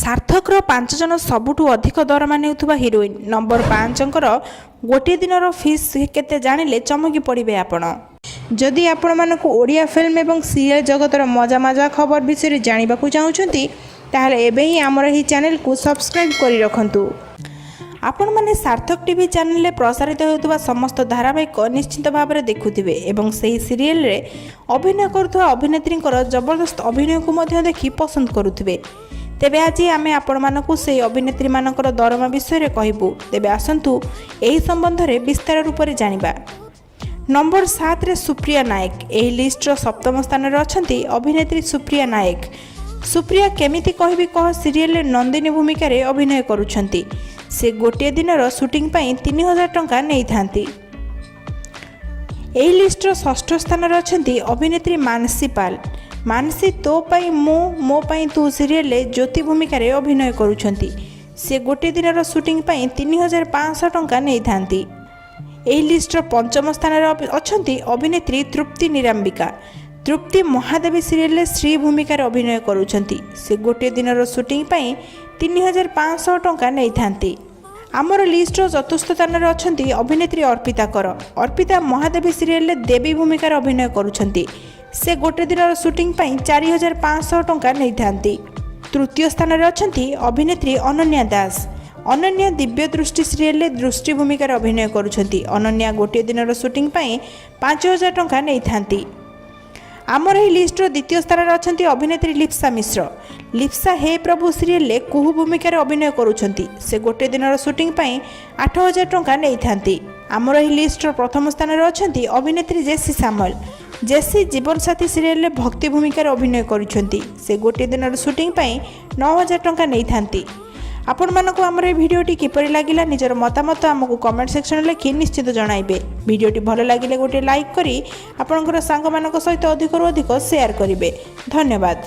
ସାର୍ଥକର ପାଞ୍ଚ ଜଣ ସବୁଠୁ ଅଧିକ ଦରମା ନେଉଥିବା ହିରୋଇନ୍। ନମ୍ବର 5ଙ୍କର ଗୋଟିଏ ଦିନର ଫିସ୍ କେତେ, ଜାଣିଲେ ଚମକି ପଡ଼ିବେ ଆପଣ। ଯଦି ଆପଣମାନଙ୍କୁ ଓଡ଼ିଆ ଫିଲ୍ମ ଏବଂ ସିରିଏଲ୍ ଜଗତର ମଜା ମଜା ଖବର ବିଷୟରେ ଜାଣିବାକୁ ଚାହୁଁଛନ୍ତି, ତାହେଲେ ଏବେ ହିଁ ଆମର ଏହି ଚ୍ୟାନେଲକୁ ସବସ୍କ୍ରାଇବ୍ କରି ରଖନ୍ତୁ। ଆପଣମାନେ ସାର୍ଥକ ଟିଭି ଚ୍ୟାନେଲରେ ପ୍ରସାରିତ ହେଉଥିବା ସମସ୍ତ ଧାରାବାହିକ ନିଶ୍ଚିତ ଭାବରେ ଦେଖୁଥିବେ ଏବଂ ସେହି ସିରିଏଲରେ ଅଭିନୟ କରୁଥିବା ଅଭିନେତ୍ରୀଙ୍କର ଜବରଦସ୍ତ ଅଭିନୟକୁ ମଧ୍ୟ ଦେଖି ପସନ୍ଦ କରୁଥିବେ। ତେବେ ଆଜି ଆମେ ଆପଣମାନଙ୍କୁ ସେହି ଅଭିନେତ୍ରୀମାନଙ୍କର ଦରମା ବିଷୟରେ କହିବୁ। ତେବେ ଆସନ୍ତୁ, ଏହି ସମ୍ବନ୍ଧରେ ବିସ୍ତାର ରୂପରେ ଜାଣିବା। ନମ୍ବର 7ରେ ସୁପ୍ରିୟା ନାୟକ। ଏହି ଲିଷ୍ଟର ସପ୍ତମ ସ୍ଥାନରେ ଅଛନ୍ତି ଅଭିନେତ୍ରୀ ସୁପ୍ରିୟା ନାୟକ। ସୁପ୍ରିୟା କେମିତି କହିବି କହ ସିରିଏଲରେ ନନ୍ଦିନୀ ଭୂମିକାରେ ଅଭିନୟ କରୁଛନ୍ତି। ସେ ଗୋଟିଏ ଦିନର ସୁଟିଂ ପାଇଁ 3000 ଟଙ୍କା ନେଇଥାନ୍ତି। ଏହି ଲିଷ୍ଟର ଷଷ୍ଠ ସ୍ଥାନରେ ଅଛନ୍ତି ଅଭିନେତ୍ରୀ ମାନସୀ ପାଲ। ମାନସୀ ତୋ ପାଇଁ ମୁଁ ମୋ ପାଇଁ ତୁ ସିରିଏଲରେ ଜ୍ୟୋତି ଭୂମିକାରେ ଅଭିନୟ କରୁଛନ୍ତି। ସେ ଗୋଟିଏ ଦିନର ସୁଟିଂ ପାଇଁ 3500 ଟଙ୍କା ନେଇଥାନ୍ତି। ଏହି ଲିଷ୍ଟର ପଞ୍ଚମ ସ୍ଥାନରେ ଅଛନ୍ତି ଅଭିନେତ୍ରୀ ତୃପ୍ତି ନିରାମ୍ବିକା। ତୃପ୍ତି ମହାଦେବୀ ସିରିଏଲରେ ଶ୍ରୀ ଭୂମିକାରେ ଅଭିନୟ କରୁଛନ୍ତି। ସେ ଗୋଟିଏ ଦିନର ସୁଟିଂ ପାଇଁ 3500 ଟଙ୍କା ନେଇଥାନ୍ତି। ଆମର ଲିଷ୍ଟର ଚତୁର୍ଥ ସ୍ଥାନରେ ଅଛନ୍ତି ଅଭିନେତ୍ରୀ ଅର୍ପିତା କର। ଅର୍ପିତା ମହାଦେବୀ ସିରିଏଲରେ ଦେବୀ ଭୂମିକାରେ ଅଭିନୟ କରୁଛନ୍ତି। ସେ ଗୋଟେ ଦିନର ସୁଟିଂ ପାଇଁ 4500 ଟଙ୍କା ନେଇଥାନ୍ତି। ତୃତୀୟ ସ୍ଥାନରେ ଅଛନ୍ତି ଅଭିନେତ୍ରୀ ଅନନ୍ୟା ଦାସ। ଅନନ୍ୟା ଦିବ୍ୟ ଦୃଷ୍ଟି ସିରିଏଲରେ ଦୃଷ୍ଟି ଭୂମିକାରେ ଅଭିନୟ କରୁଛନ୍ତି। ଅନନ୍ୟା ଗୋଟିଏ ଦିନର ସୁଟିଂ ପାଇଁ 5000 ଟଙ୍କା ନେଇଥାନ୍ତି। ଆମର ଏହି ଲିଷ୍ଟର ଦ୍ୱିତୀୟ ସ୍ଥାନରେ ଅଛନ୍ତି ଅଭିନେତ୍ରୀ ଲିପ୍ସା ମିଶ୍ର। ଲିପ୍ସା ହେ ପ୍ରଭୁ ସିରିଏଲରେ କୁହୁ ଭୂମିକାରେ ଅଭିନୟ କରୁଛନ୍ତି। ସେ ଗୋଟିଏ ଦିନର ସୁଟିଂ ପାଇଁ 8000 ଟଙ୍କା ନେଇଥାନ୍ତି। ଆମର ଏହି ଲିଷ୍ଟର ପ୍ରଥମ ସ୍ଥାନରେ ଅଛନ୍ତି ଅଭିନେତ୍ରୀ ଜେସି ସାମଲ। ଜେସି ଜୀବନସାଥୀ ସିରିଏଲରେ ଭକ୍ତି ଭୂମିକାରେ ଅଭିନୟ କରୁଛନ୍ତି। ସେ ଗୋଟିଏ ଦିନର ସୁଟିଂ ପାଇଁ 9000 ଟଙ୍କା ନେଇଥାନ୍ତି। ଆପଣମାନଙ୍କୁ ଆମର ଏହି ଭିଡ଼ିଓଟି କିପରି ଲାଗିଲା, ନିଜର ମତାମତ ଆମକୁ କମେଣ୍ଟ ସେକ୍ସନରେ ଲେଖି ନିଶ୍ଚିତ ଜଣାଇବେ। ଭିଡ଼ିଓଟି ଭଲ ଲାଗିଲେ ଗୋଟିଏ ଲାଇକ୍ କରି ଆପଣଙ୍କର ସାଙ୍ଗମାନଙ୍କ ସହିତ ଅଧିକରୁ ଅଧିକ ସେୟାର କରିବେ। ଧନ୍ୟବାଦ।